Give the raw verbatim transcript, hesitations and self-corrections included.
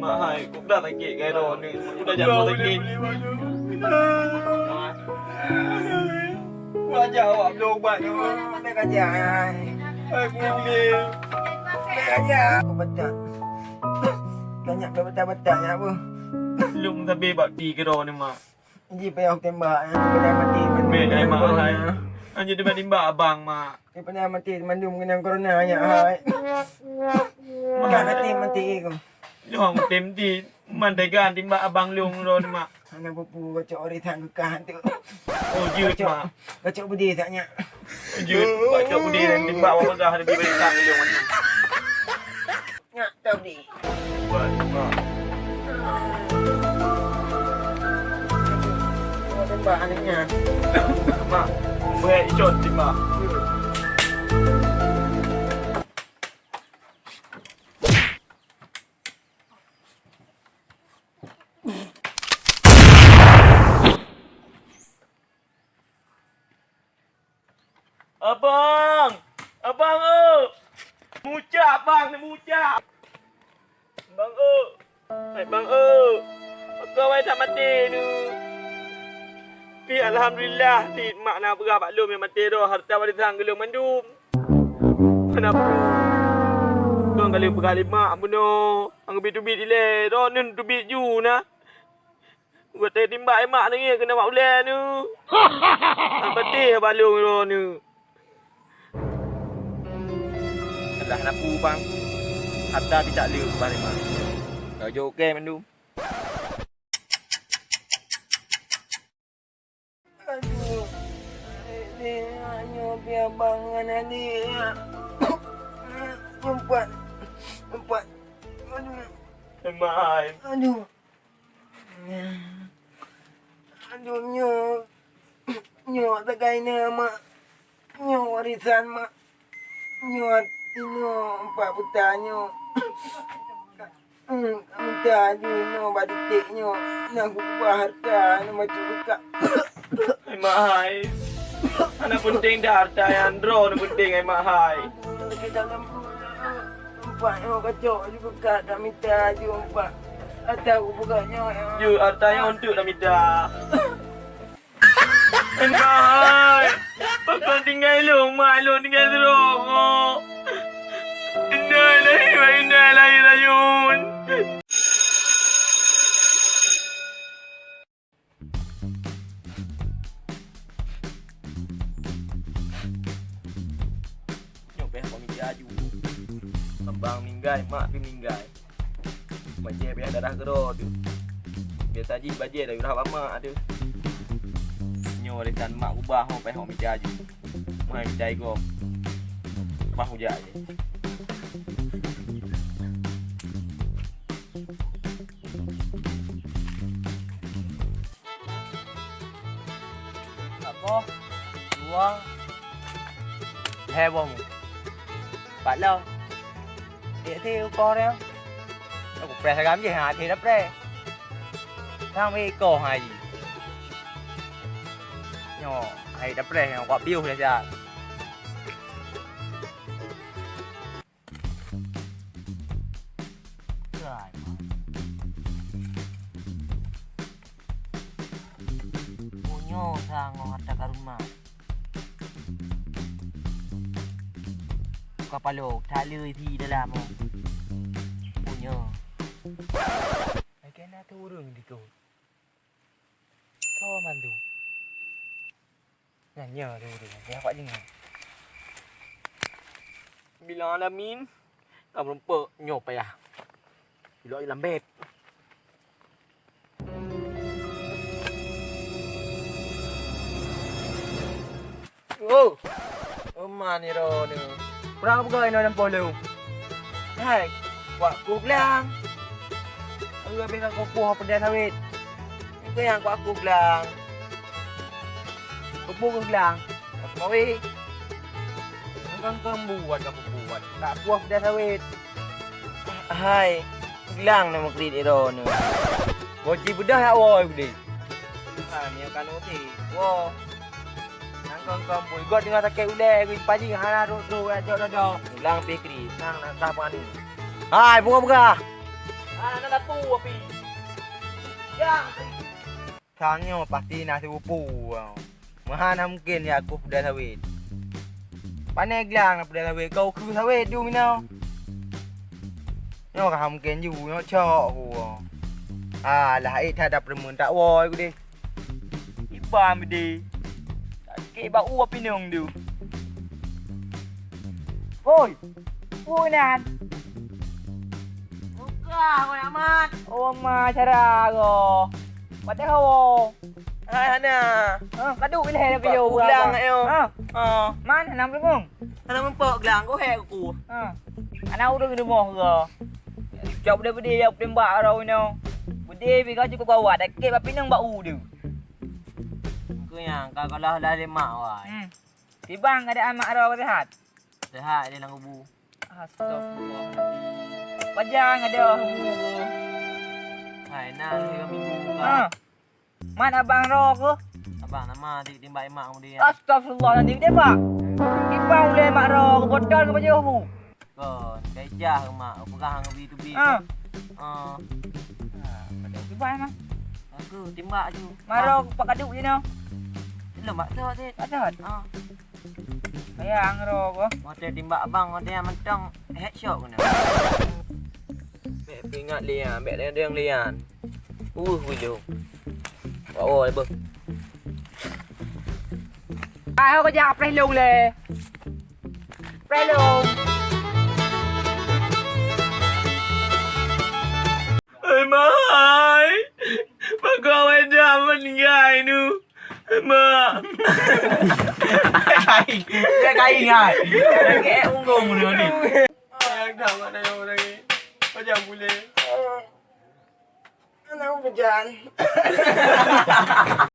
Hai, kuda sakit kai dah ni. Kuda jatuh sakit. Wajah awak belum ubat ni. Mana kerja, hai? Hai, kuning. Mana kerja? Aku betul. Banyak betul-betul ya, Bu. Belum sampai bak ti ke dah ni, Mak. Ji payah tembak, eh, daripada mati, mati. Bek, hai, Mak, hai. Anjir, tiba-tiba abang, Mak. Daripada mati, mandum kena corona, ya, hai. Mak. Dah mati, mati, aku. Nyoe meutem di, man teuga timbak abang lôn droe ni, Mak. Hana peue-peue, gocok ori sang kekah tu. Oh, jeuet, Mak. Gocok budi sak nyak. Oh, jeuet, gocok budi dan timbak awak peugah lebih baik sang lôn. Nyak, tau budi. Buat, Mak. Mau tembak anaknya. Mak, buat icot timbak. Abang! Abang, oh! Mucak, Bang, ni mucak! Bang, oh! Hai, Bang, oh! Pakon awai that maté tu? Tapi alhamdulillah, cit mak na peugah bak lôn nyang maté droe, harta warisan keu lôn mandum. Kenapa? Kong kali peugah lé mak bunoe, ang teubiet-teubiet ilée, droeneuh teubiet ju na. Gata timbak lé mak neungieng keunan mak ulée nyoe. Ang patéh balong droeneuh. Alah, na peue bang. Harta pih tak le ubah lé mak. Ka jok keu mandum. Aduh. Aduh, nyoe biar bangun adik. Empat. Empat. Aduh. Emai. Aduh. Aduh, nyoe. Nyoe sagai na, Mak. Nyoe warisan, Mak. Nyoe, nyoe empat puta nyoe. Hmm, ka mita aju nyoe bak titek nyoe. Nyang kuba harta nyoe bacut buka. Hai mak hai. Hana penting dah harta nyang droe, nyang penting hai mak hai. Ke dalam empat nyoe kacok aju buka, ka mita aju empat. Atau kubuka nyoe. Ju, harta nyoe untuk ka mita. Hai mak hai. Pakon tinggai lôn, mak lôn tinggai sidroe. Innalillahi wa inna ilaihi raji'un. Nyoe payah komiti aju. Abang meninggai, mak pih meninggai. Bajée payah darah keudroe tu. Biasa jih bajée dari udah bak mak tu. Nyoe warisan mak ubah ho payah ho mita aju. Mai mita igom. Mah ujak je. Saboh, dua, lhée boh mu. Pat lom. Tiek si ukoh dia. Aku preh agam je, ha, akhé dah preh. Sang wei ikoh hai. Nyoe, hai dah preh nyoe, kuat piôh dah siat. Kai, meunyoe sa ngon harta karun mak. Buka paloe, that le isi dalam, oh. Meunyoe. Hai kena tu ureueng dikeue. Soe mantu? Nyan nyoe tu, tu, tu, nampak je nyoe. Bilang alamin, ka meureumpok nyoe payah. Ilok je lambet. Oh! Oma ni ro ni. Kurang apa kau inoe lam polo? Hai, kuat ku gelang. Aku habis kau kuah pedas sawit. Itu yang kuat ku gelang. Kupu ku gelang. Aku mawi. Engkau kau buat kau buat. Tak puas pedas sawit. Hai, gelang nama kredit ero ni. Boji bedah yak woi beli. Ah, ni kan uti. Wo. Nang kong kong pun. Got dengan sakit ulai, gue paji hana duduk duduk kat jok dodo. Ulang pikri, nang nak tah pani. Hai, buka buka. Hana na peue pih. Glang pih. Sang nyoe pasti na sipupu. Meuhana mungken ya aku peudeh sawét. Pane glang na peudeh sawét, kau keu sawét ju minoe. Nyoe ka mungken ju, nyoe cok ku. Alah, ék that dap reumeuon tak woe ku deh. Iba meudeh. Sakét bak uwa pinong tu. Hoi, peue nan? Buka, hoi Amat. Oh, ma cara go. Padahal wo. Hai, hana. Ha, kadu ileh lagi yo. Buka pulang, ayo. Ha. Ha. Man, hana meulungong. Hana meumpok glang, gohek ku. Ha. Hana ureueng di rumoh ke? Cok beudé-beudé ya tembak roh inoe. Beudé pi ka cukup gawat, dakek bak pinong bak u tu. Keu nyang ka kalah lah lé mak wai. Hmm. Tibang ada amak roh sehat. Sehat dia lam kubu. Astagfirullah. Pajang ada kubu. Hai, nah, tiga minggu buka. Ha. Man abang roh ke? Abang nama di timbak imak kemudian. Astagfirullahaladzim, dia bak. Ibang uleh mak roh ke botol ke baju bu. Kon, kaijah mak, pegang ke bi tu bi. Ha. Ha. Ha, pada tiba mah. Aku timbak ju. Maro pak kaduk je noh. Belum mak tu, Tit. Mak tu? Ha. Bayang roh ke? Hotel timbak abang, hotel yang mentong headshot kena. Bèk peuingat lian, bèk deng-deng lian. Uh, bujông. Wah, oh, lebih. Ai, ho kejap, preh lông lé. Preh lông. Hai, Mai. Pakon awak dah meninggai nu? Hai, Mak. Kain. Dia kain, hai. Dia kain unggong dia ni. Ayang dah mak dah orang ni. Macam boleh. Anak hujan.